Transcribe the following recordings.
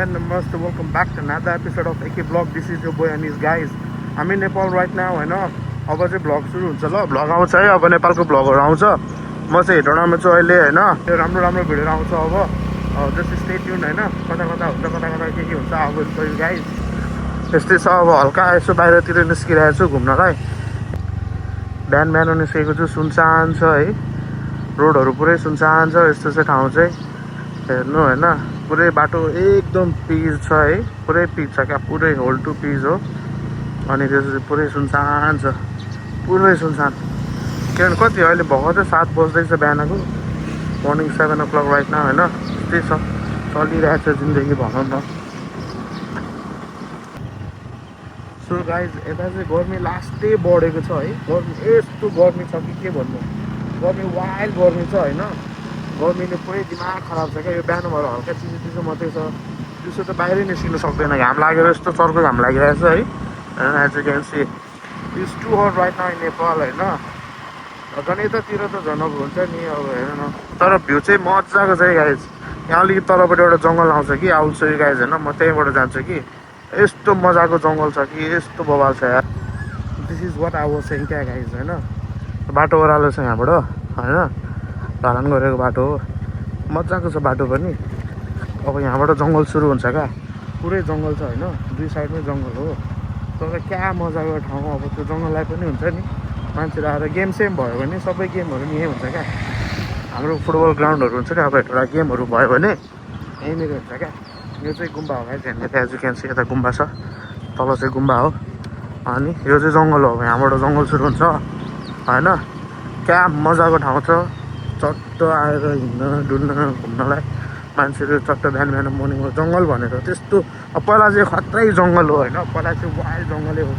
And namaste, welcome back to another episode of AK Vlog. This is your boy and his guys. I'm in Nepal right now, होइन अब चाहिँ vlog सुरु हुन्छ ल vlog आउँछ है अब नेपालको भ्लगहरू आउँछ म चाहिँ हेटौँडामा छु अहिले होइन त्यो राम्रो राम्रो भिडियोहरू आउँछ अब जस्ट स्टे ट्युन होइन कता कता हुन्छ कता कता के हुन्छ अब गयो गाइस त्यस्तै छ अब हल्का यसो बाहिरतिर निस्किरहेको छु घुम्नलाई बिहान बिहान निस्केको छु सुनसान छ है रोडहरू पुरै सुनसान छ यस्तो चाहिँ ठाउँ चाहिँ हेर्नु होइन पुरै बाटो एकदम पिच छ है पुरै पिच छ क्या पुरै होल टु पिच हो अनि त्यो चाहिँ पुरै सुनसान छ पुरै सुनसान किनभने कति अहिले भर्खर 7 बज्दैछ बिहानको मर्निङ 7 o'clock राइट नाउ होइन त्यस्तै छ चलिरहेको छ जिन्दगी भनौँ न सो गाइज यता चाहिँ गर्मी लास्टै बढेको छ है गर्मी यस्तो गर्मी छ कि के भन्नु गर्मी वाइल्ड गर्मी छ होइन गर्मीले पुरै दिमाग खराब छ क्या यो बिहान भएर हल्का चिसो चिसो मात्रै छ चिसो त बाहिरै निस्किनु सक्दैन घाम लागेर यस्तो चर्को घाम लागिरहेको छ है as you can see it's too hot right now in Nepal होइन झन् यतातिर त झन् अब हुन्छ नि अब हेर न तर भ्यू चाहिँ मजाको छ है गाइज यहाँ अलिकति तलबाट एउटा जङ्गल आउँछ कि आउँछ गाइज होइन म त्यहीँबाट जान्छु कि यस्तो मजाको जङ्गल छ कि यस्तो बवाल छ यार this is what I was saying क्या गाइज होइन बाटो ओह्रालो छ यहाँबाट होइन ढलान गरेको बाटो हो मजाको छ बाटो पनि अब यहाँबाट जङ्गल सुरु हुन्छ क्या पुरै जङ्गल छ होइन दुई साइडमै जङ्गल हो तर क्या मजाको ठाउँ अब त्यो जङ्गललाई पनि हुन्छ नि मान्छेहरू आएर गेम सेम भयो भने सबै गेमहरू नि यहीँ हुन्छ क्या हाम्रो फुटबल ग्राउन्डहरू हुन्छ क्या अब एउटा गेमहरू भयो भने यहीँनिर हुन्छ क्या यो चाहिँ गुम्बा हो है झन् यता एज यु क्यान सी यता गुम्बा छ तल चाहिँ गुम्बा हो अनि यो चाहिँ जङ्गल हो यहाँबाट जङ्गल सुरु हुन्छ होइन क्या मजाको ठाउँ छ चट्ट आएर हिँड्न डुल्न घुम्नलाई मान्छेहरू चट्ट बिहान बिहान मर्निङमा जङ्गल भनेर त्यस्तो पहिला चाहिँ खत्रै जङ्गल हो होइन पहिला चाहिँ वाइल्ड जङ्गलै हो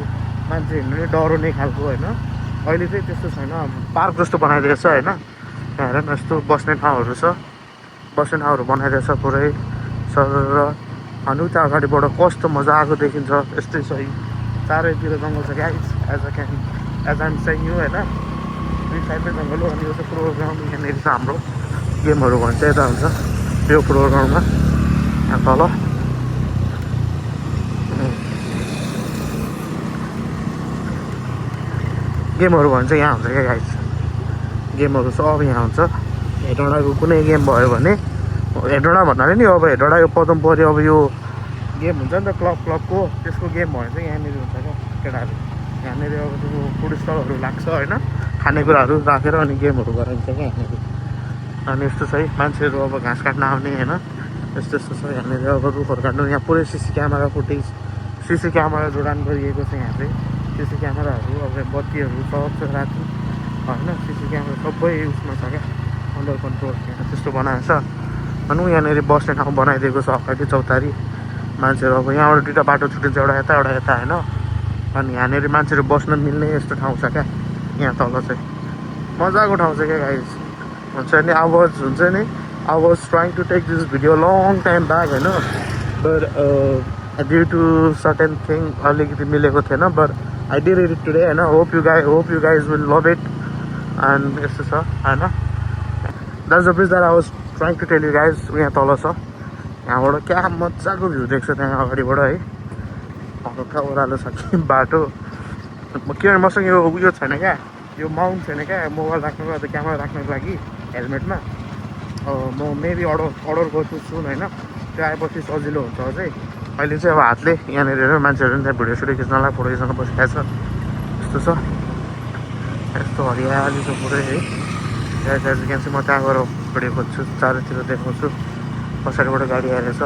मान्छे हिँड्नु नै डराउने खालको होइन अहिले चाहिँ त्यस्तो छैन पार्क जस्तो बनाइदिएको छ होइन यहाँ हेर न यस्तो बस्ने ठाउँहरू छ बस्ने ठाउँहरू बनाइदिएको छ पुरै सर अनि उता अगाडिबाट कस्तो मजाको देखिन्छ यस्तै छ चारैतिर जङ्गल छ guys as I'm saying you होइन दुई साइडमै जङ्गल हो अनि यो चाहिँ फुटबल ग्राउन्ड यहाँनिर छ हाम्रो गेमहरू भन्छ यता हुन्छ त्यो फुटबल ग्राउन्डमा यहाँ तल गेमहरू भन्छ यहाँ हुन्छ क्या गाइस गेमहरू सब यहाँ हुन्छ हेटौँडाको कुनै गेम भयो भने हेटौँडा भन्नाले नि अब हेटौँडा यो पदम पऱ्यो अब यो गेम हुन्छ नि त क्लबको त्यसको गेम भयो चाहिँ यहाँनिर हुन्छ क्या केटाहरू यहाँनिर अब त्यो फुड स्टलहरू लाग्छ होइन खानेकुराहरू राखेर अनि गेमहरू गराइन्छ क्या यहाँनिर अनि यस्तो छ है मान्छेहरू अब घाँस काट्न आउने होइन यस्तो यस्तो छ यहाँनिर अब रुखहरू काट्नु यहाँ पुरै CC camera footage CC camera जोडान गरिएको छ यहाँ चाहिँ सिसी क्यामेराहरू अब बत्तीहरू सब राति होइन सिसी क्यामेरा सबै उसमा छ क्या अन्डर कन्ट्रोल यहाँ त्यस्तो बनाएको छ अनि यहाँनिर बस्ने ठाउँ बनाइदिएको छ अगाडि चौतारी मान्छेहरू अब यहाँबाट दुइटा बाटो छुटिन्छ एउटा यता होइन अनि यहाँनिर मान्छेहरू बस्न मिल्ने यस्तो ठाउँ छ क्या यहाँ तल चाहिँ मजाको ठाउँ छ क्या गाइज हुन्छ नि आवाज हुन्छ नि I was trying to take this video long time back होइन but due to certain thing अलिकति मिलेको थिएन but I did it today होइन hope you guys will love it and यस्तो छ होइन that's the place that I was trying to tell you guys यहाँ तल छ यहाँबाट क्या मजाको भ्यू देख्छ त्यहाँ अगाडिबाट है हल्का ओह्रालो छ कि बाटो किनभने मसँग यो उयो छैन क्या यो माउन्ट छैन क्या मोबाइल राख्नुको अथवा क्यामेरा राख्नुको लागि हेलमेटमा म मेबी अर्डर गर्छु सुन होइन त्यो आएपछि सजिलो हुन्छ अझै अहिले चाहिँ अब हातले यहाँनिर हेरेर मान्छेहरू त्यहाँ भिडियो सुडियो खिच्नलाई फोटो खिच्न बसिरहेको छ यस्तो छ यस्तो हरियाली छ पुरै है त्यहाँ चाहिँ म त्यहाँ गएर भिडियो खोज्छु चारैतिर देखाउँछु पछाडिबाट गाडी आएर छ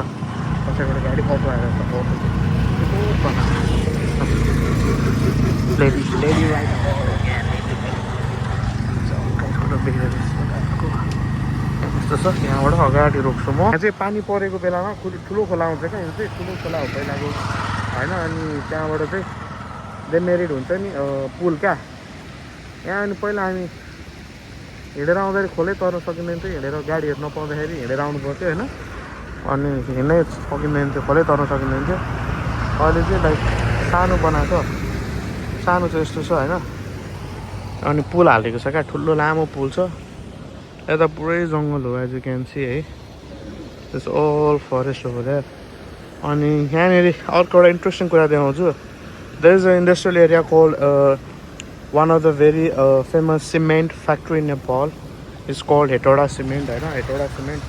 पछाडिबाट गाडी अटो आएर छ लेडी यस्तो छ यहाँबाट अगाडि रोक्छु म यहाँ चाहिँ पानी परेको बेलामा ठुलो खोला आउँछ क्या यो चाहिँ ठुलो खोला हो पहिलाको होइन अनि त्यहाँबाट चाहिँ डेमेरिड हुन्छ नि पुल क्या यहाँ अनि पहिला हामी हिँडेर आउँदाखेरि खोलै तर्न सकिँदैन थियो हिँडेर गाडीहरू नपाउँदाखेरि हिँडेर आउनु पर्थ्यो होइन अनि हिँड्नै सकिँदैन थियो खोलै तर्न सकिँदैन थियो अहिले चाहिँ लाइक सानो बनाएको सानो चाहिँ यस्तो छ होइन अनि पुल हालेको छ क्या ठुलो लामो पुल छ यता पुरै जङ्गल हो एज यु क्यान सी है this all forest over there अनि यहाँनिर अर्को एउटा इन्ट्रेस्टिङ कुरा देखाउँछु there is a industrial area called one of the very famous cement factory in Nepal is called Hetauda cement होइन हेटौडा सिमेन्ट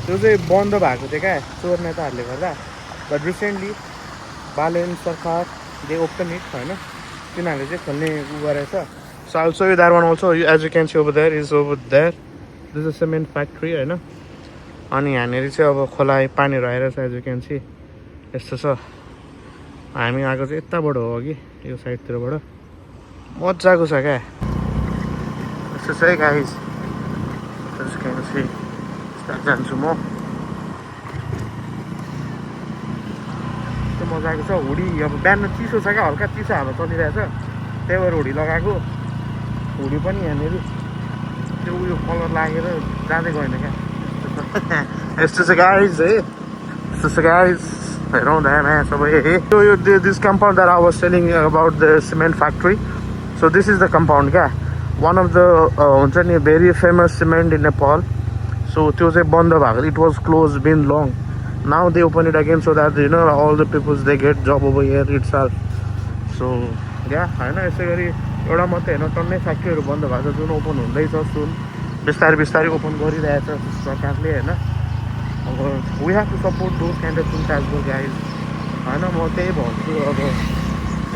त्यो चाहिँ बन्द भएको थियो क्या चोर नेताहरूले गर्दा बट रिसेन्टली बालेन सरकार दे ओपन इट होइन तिनीहरूले चाहिँ खोल्ने उ गरेछ so also you that one also as you can see over there is over there this a cement factory होइन अनि यहाँनिर चाहिँ अब खोला पानीहरू आइरहेछ एज यु क्यान सी यस्तो छ हामी आएको चाहिँ यताबाट हो अघि यो साइडतिरबाट मजाको छ क्या यस्तो छ है गाइस जान्छु म यस्तो मजाको छ हुडी अब बिहान चिसो छ क्या हल्का चिसो हावा चलिरहेछ त्यही भएर हुडी लगाएको हुडी पनि यहाँनिर त्यो उयो कलर लागेर जाँदै गएन क्या यस्तो छ गाइस है यस्तो छ गाइस हेरौँ यहाँ सबै this compound that I was telling about the cement factory so this is the compound क्या वान अफ द हुन्छ नि very famous cement in Nepal so त्यो चाहिँ बन्द भएको it was close been long now they open it again so that you know all the peoples they get job over here itself so या होइन यसै गरी एउटा मात्रै होइन टन्नै फ्याक्ट्रीहरू बन्द भएको छ जुन ओपन हुँदैछ सुन बिस्तारै बिस्तारै ओपन गरिरहेछ सरकारले होइन अब we have to support those kind of things as well guys होइन म त्यही भन्छु अब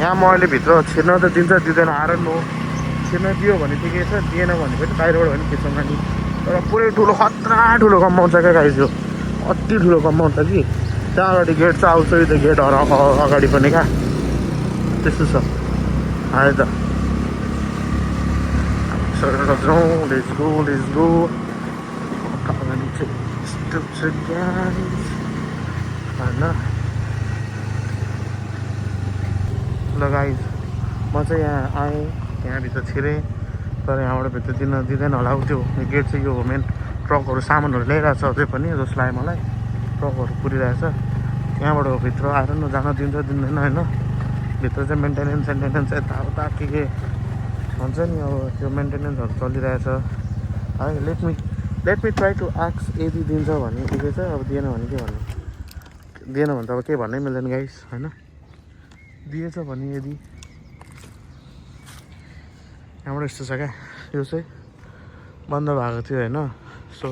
यहाँ म अहिले भित्र छिर्न त दिन्छ दिँदैन आएर नो छिर्न दियो भने ठिकै छ दिएन भने पनि बाहिरबाट भने खिच्छ नि तर पुरै ठुलो खतरा ठुलो कम्पाउन्ड छ क्या गाइज यो अति ठुलो कम्पाउन्ड छ कि त्यहाँ अगाडि गेट छ आउँछ यो त गेटहरू अगाडि पनि क्या त्यस्तो छ आयो त Let's go अगाडि चाहिँ यस्तो छ गाइज होइन ल गाइज म चाहिँ यहाँ आएँ यहाँभित्र छिरेँ तर यहाँबाट भित्र दिँदैन होला त्यो गेट चाहिँ यो मेन ट्रकहरू सामानहरू ल्याइरहेको छ अझै पनि जस्तो लाग्यो मलाई ट्रकहरू पुरिरहेछ यहाँबाट भित्र आएर न जान दिन्छ दिँदैन होइन भित्र चाहिँ मेन्टेनेन्स यताउता के हुन्छ नि अब त्यो मेन्टेनेन्सहरू चलिरहेछ है let me try to ex यदि दिन्छ भने ठिकै छ अब दिएन भने के भन्नु दिएन भने त अब केही भन्नै मिल्दैन गाइस होइन दिएछ भने यदि यहाँबाट यस्तो छ क्या यो चाहिँ बन्द भएको थियो होइन so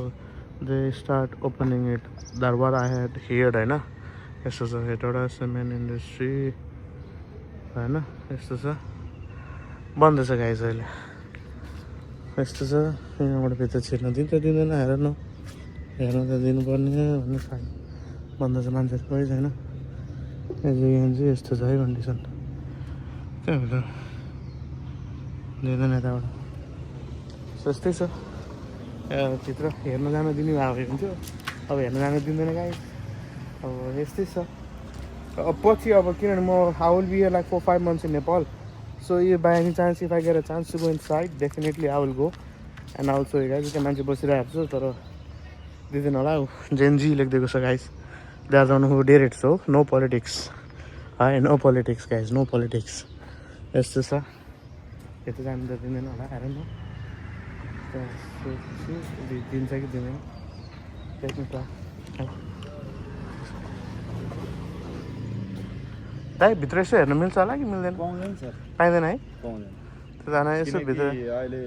they start opening it दरबार आई हेड हियर होइन यस्तो छ हेटौडा सिमेन्ट इन्डस्ट्री होइन यस्तो छ बन्द छ गाइस अहिले यस्तो छ यहाँबाट भित्र छिर्न दिन्छ दिँदैन हेर न हेर्न त दिनुपर्ने भन्ने खायो बन्द छ मान्छेहरू कोही छैन यहाँ चाहिँ यस्तो छ है कन्डिसन त्यहाँभित्र दिँदैन यताबाट सस्तै छ भित्र हेर्न जान दिने भएको हुन्थ्यो अब हेर्न जान दिँदैन गाइस अब यस्तै छ अब पछि अब किनभने म I will be like 4-5 months in Nepal so by any chance if I get a chance to go inside definitely I will go and also guys त्यो मान्छे बसिरहेको छ तर दिँदैन होला जेनजी लेखिदिएको छ guys they are the who dare it so no politics है no politics guys no politics यस्तो छ यता जानु त दिँदैन होला हेर न दिन्छ कि दिँदैन देख्नु त दाइ भित्र यसो हेर्नु मिल्छ होला कि मिल्दैन पाउँदैन सर पाइँदैन है पाउँदैन त्यो जान यसो भित्र अहिले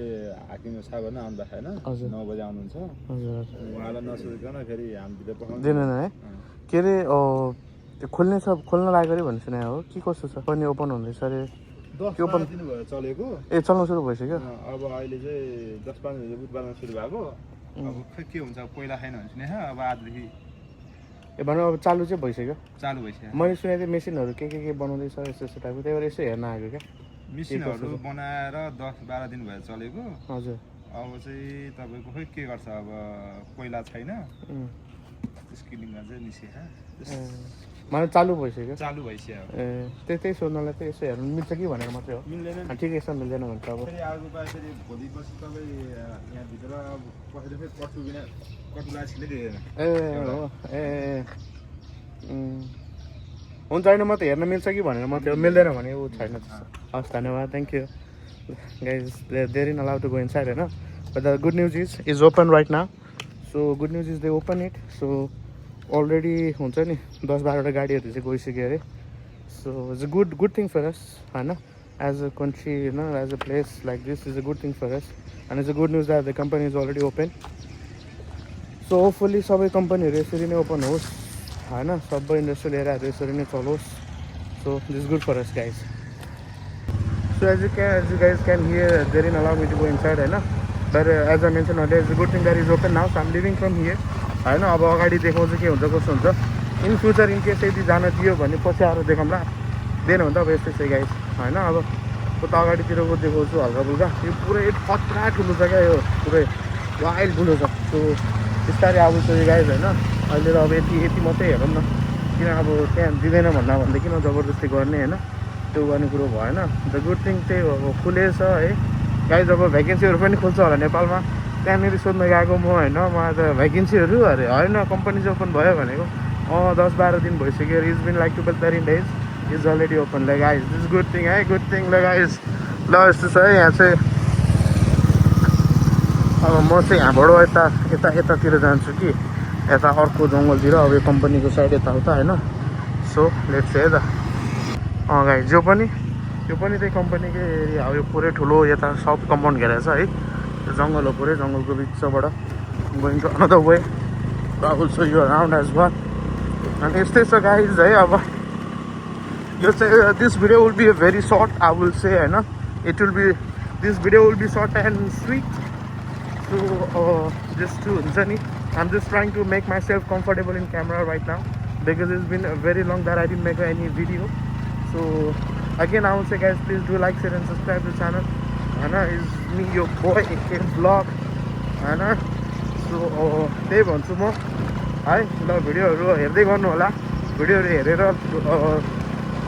हाकिम साहब होइन आउँदा छैन 9 बजे आउनुहुन्छ हजुर उहाँलाई नसोधिकन फेरि हामीभित्र पठाउनु दिँदैन है के अरे त्यो खोल्ने छ खोल्न लाग्यो अरे भन्ने सुने हो के कस्तो छ पनि ओपन हुँदैछ अरे 10-15 दिन भयो चलेको ए चल्न सुरु भइसक्यो अब अहिले चाहिँ 10-15 दिन बुधबारमा सुरु भएको अब खै के हुन्छ पहिला छैन भने सुने अब आजदेखि ए भनौँ अब चालु चाहिँ भइसक्यो चालु भइसक्यो मैले सुनेको थिएँ मेसिनहरू के बनाउँदैछ यस्तो यस्तो टाइपको त्यही भएर यसो हेर्न आएको क्या मेसिनहरू बनाएर 10-12 दिन भयो चलेको हजुर अब चाहिँ तपाईँको खै के गर्छ अब कोइला छैन स्किलिङमा चाहिँ निस्केछ मलाई चालु भइसक्यो चालु भइसक्यो ए त्यही सोध्नलाई चाहिँ यसो हेर्नु मिल्छ कि भनेर मात्रै हो मिल्दैन ठिकै छ मिल्दैन भने त अब फेरि अर्को पाए फेरि भोलि पछि तपाईँ यहाँभित्र पसेर फेरि कटुला छिल्दै दिँदैन ए हो ए हुन्छ होइन म त हेर्न मिल्छ कि भनेर मात्रै हो मिल्दैन भने ऊ छैन हस् धन्यवाद thank you guys there in allow to go inside होइन but the good news is open right now so good news is they open it so already हुन्छ नि 10-12वटा गाडीहरू चाहिँ गइसक्यो अरे so it's a good thing for us होइन as a country होइन as a place like this is a good thing for us and it's a good news that the company is already open so hopefully सबै कम्पनीहरू यसरी नै open होस् होइन सबै industrial एरियाहरू यसरी नै चलोस् so this good for us guys So as you guys can hear, they didn't allow me to go inside, होइन but as I mentioned earlier, it's a good thing that is open now. So I'm leaving from here, होइन अब अगाडि देखाउँछु के हुन्छ कसो हुन्छ in future in case यदि जान दियो भने पछि आएर देखाउँला दिएन भने त अब यस्तै छ गाइस होइन अब उता अगाडितिरको देखाउँछु हल्का फुल्का यो पुरै खतरा ठुलो छ क्या यो पुरै वाइल्ड ठुलो छ सो बिस्तारै अब चाहिँ गाइस होइन अहिले त अब यति मात्रै हेरौँ न किन अब त्यहाँ दिँदैन भन्दा किन जबरजस्ती गर्ने होइन त्यो गर्ने कुरो भएन द गुड थिङ त्यही हो अब खुलेछ है गाइज अब भ्याकेन्सीहरू पनि खोल्छ होला नेपालमा त्यहाँनिर सोध्न गएको म होइन मलाई त भ्याकेन्सीहरू अरे होइन कम्पनी चाहिँ ओपन भयो भनेको 10-12 दिन भइसक्यो is been like 12-13 days is already open ल गाइज दिस गुड थिङ है गुड थिङ ल गाइज ल यस्तो छ है यहाँ चाहिँ अब म चाहिँ यहाँबाट यतातिर जान्छु कि यता अर्को जङ्गलतिर अब यो कम्पनीको साइड यताउता होइन सो लेट्स से त गाइज यो पनि त्यही कम्पनीकै एरिया हो यो पुरै ठुलो यता सब कम्पाउन्ड घेरेको छ है यो जङ्गल हो पुरै जङ्गलको बिचबाट going to another way also यो अराउन्ड एज वेल अनि यस्तै छ गाइज है अब यो चाहिँ this video will be very short I will say होइन this video will be short and sweet so just to हुन्छ नि I am just trying to make myself comfortable in camera right now because it's been very long that I didn't make any video So again I will say guys please do like, share and subscribe to the channel and is me your boy AK Vlog and so त्यही भन्छु म है ल भिडियोहरू हेर्दै गर्नु होला भिडियोहरू हेरेर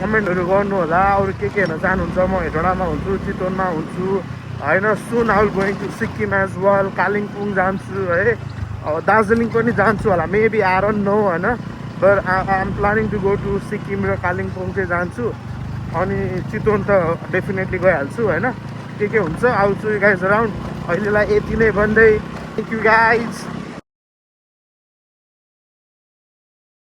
कमेन्टहरू गर्नु होला अरू के हेर्न चाहनुहुन्छ म हेटौँडामा हुन्छु चितवनमा हुन्छु होइन soon I will going to Sikkim as well Kalimpong जान्छु है दार्जिलिङ पनि जान्छु होला मेबी आई डोन्ट नो होइन but I am planning to go to Sikkim र कालिम्पोङ चाहिँ जान्छु अनि चितवन त डेफिनेटली गइहाल्छु होइन के हुन्छ आउँछु गाइज अराउन्ड अहिलेलाई यति नै भन्दै थ्याङ्क यू गाइज